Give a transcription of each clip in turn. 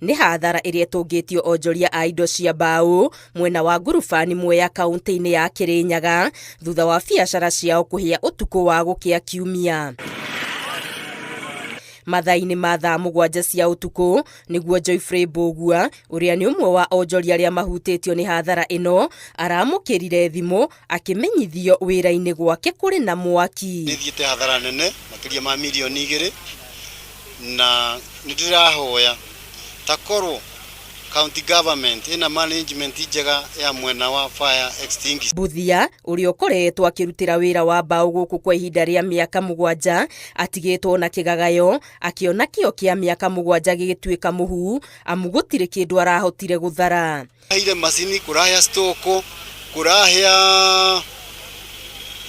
Nĩ hathara ĩrĩa ĩtũngĩtio onjoria a indo cia mbaũ mwena wa Ngurubani Mwea kaunti-inĩ ya Kĩrĩnyaga thutha wa biacara ciao kũhĩa ũtukũ wa gũkĩa Kiumia. Mathaa-inĩ ma thaa mũgwanja cia ũtukũ nĩguo Geoffrey Mbũgua ũrĩa nĩ ũmwe wa onjoria arĩa mahutĩtio nĩ hathara ĩno aramũkĩrire thimũ akĩmenyithio wĩra-inĩ gwake kũrĩ na mwaki. Nĩ thiĩte hathara nene makĩria ma mirioni igĩrĩ na nĩ ndĩrahoya ta korwo county government ĩna management njega ya mwena wa fire extinguisher. Mbuthia ũrĩa ũkoretwo akĩrutĩra wĩra wa mbaũ gũkũ kwa ihinda rĩa mĩaka mũgwanja atigĩtwo na kĩgagayo akĩona kĩo kĩa mĩaka mũgwanja gĩgĩtuĩka mũhu amu gũtirĩ kĩndũ arahotire gũthara. Kũrahire macini, kũrahĩa stoko, kũrahĩa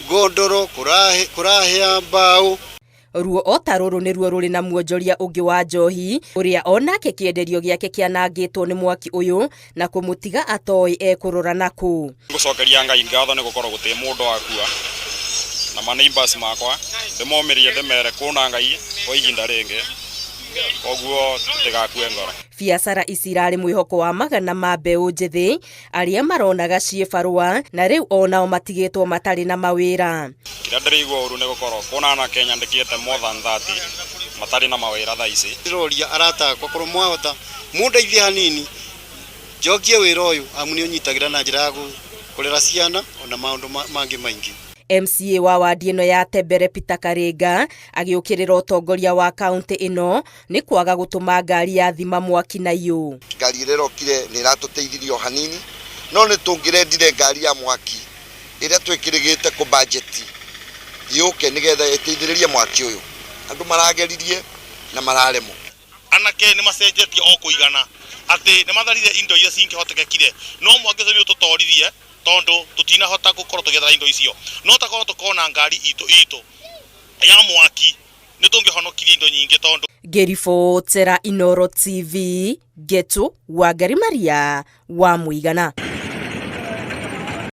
ngondoro, kũrahĩa mbaũ. Ruo o ta rũrũ nĩruo rũrĩ na muonjoria ũngĩ wa njohi ũrĩa o nake kĩenderio gĩake kĩanangĩtwo nĩ mwaki ũyũ na kũmũtiga atoĩ ekũrora nakũ. Ngũcokeria Ngai ngatho nĩ gũkorwo gũtirĩ mũndũ wakua na ma neighbors makwa ndĩmomĩrie ndĩmere kũna Ngai kwa ihinda rĩngĩ koguo tũtigakue ngoro. Biacara ici irarĩ mwĩhoko wa magana ma mbeũ njĩthĩ arĩa maronaga ciĩbarũa na rĩu o nao matigĩtwo matarĩ na mawĩra. Kĩrĩa ndĩraigua ũru nĩ gũkorwo kũna anake nyandĩkĩte more than 30 matarĩ na mawĩra thaa ici. Ndĩroria arata akwa korwo mwahota mũndeithie hanini njokie wĩra ũyũ amu nĩ ũnyitagĩra na njĩra ya kũrera ciana ona maũndũ mangĩ maingĩ. MCA wa wadi ĩno ya Tembere Peter Karinga agĩũkĩrĩra ũtongoria wa kaunti ĩno nĩ kwaga gũtũma ngari ya thima mwaki na iyũ. Ngari ĩrĩa ĩrokire nĩ ĩratũteithirie o hanini no nĩ tũngĩrendire ngari ya mwaki ĩrĩa twĩkĩrĩgĩte kũ budget yũke nĩgetha ĩteithĩrĩrie mwaki ũyũ. Andũ marageririe na mararemwo. Anake nĩ macenjetie o kũigana atĩ nĩ matharire indo iria cingĩhotekekire no mwaki ũcio nĩ ũtũtoririe tondũ tũtinahota gũkorwo tũgĩethera indo icio no takorwo tũkona ngari itũ itũ ya mwaki nĩ tũngĩhonokirie indo nyingĩ tondũ. Ngĩribotera Inooro TV, Ngetu Wangari Maria wa Mũigana.